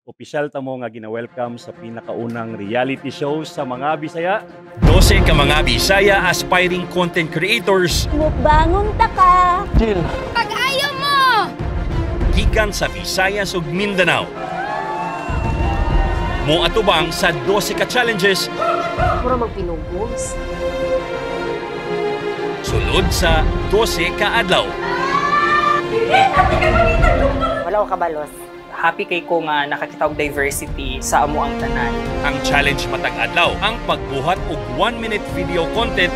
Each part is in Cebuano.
Opisyal ta mo nga gina-welcome sa pinakaunang reality show sa mga Bisaya. 12 ka mga Bisaya aspiring content creators. Mukbangon ta ka. Pag ayaw mo! Gikan sa Visayas ug Mindanao. Mo atubang sa 12 ka challenges Mura magpinugos. Sulod sa 12 ka adlaw. Wala ko kabalos. Happy kay ko nga nakakita og diversity sa amo ang tanan. Ang challenge matag adlaw ang pagbuhat og 1 minute video content.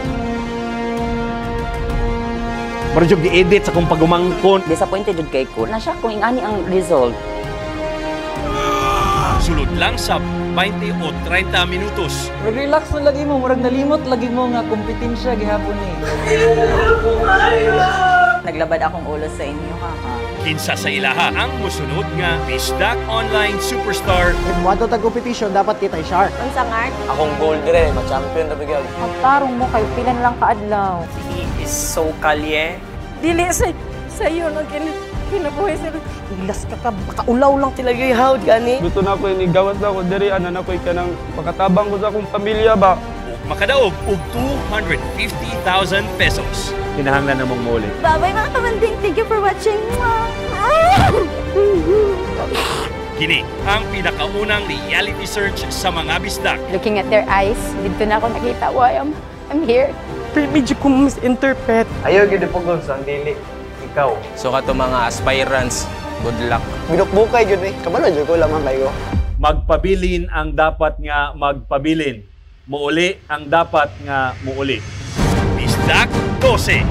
Mura jud gi-edit sa kong pagumangkon. Disappointed jud kay ko. Na siya kung ingani ang result. Sulod lang sa 20 o 30 minutos. Relax na lagi mo, murag nalimot lagi mo nga kompetensya gihapon ni. Naglabad akong ulo sa inyo ha. Ha? Kinsa sa ilaha ang musunod nga Bisdak Online Superstar? Kung tag competition, dapat kita shark. Unsa nga? Akong goal dire, ma-champion ra bigyan. Magtarong mo kayo, pilan lang kaadlaw. He is so kalye. Dili sa sayo nang kinabuhi sila. Ilas ka ka, makaulaw lang sila yung hawd gani. Gusto na ko ini gawas na ko diri, ana na ko kanang makatabang ko sa akong pamilya ba. Ug makadaog og 250,000 pesos? Kinahanglan namong muli. Bye-bye, mga kamanding. Thank you for watching. Mwah! Kini ang pinakaunang reality search sa mga bisdak. Looking at their eyes, dito na ako nakita why I'm here. Medyo ko misinterpret. Ayaw gyud pugong sa dili ikaw. So kato mga aspirants, good luck. Binukbukay gyud eh. Kabalo jud ko lamang kayo. Magpabilin ang dapat nga magpabilin. Muuli ang dapat nga muuli. Bisdak 12.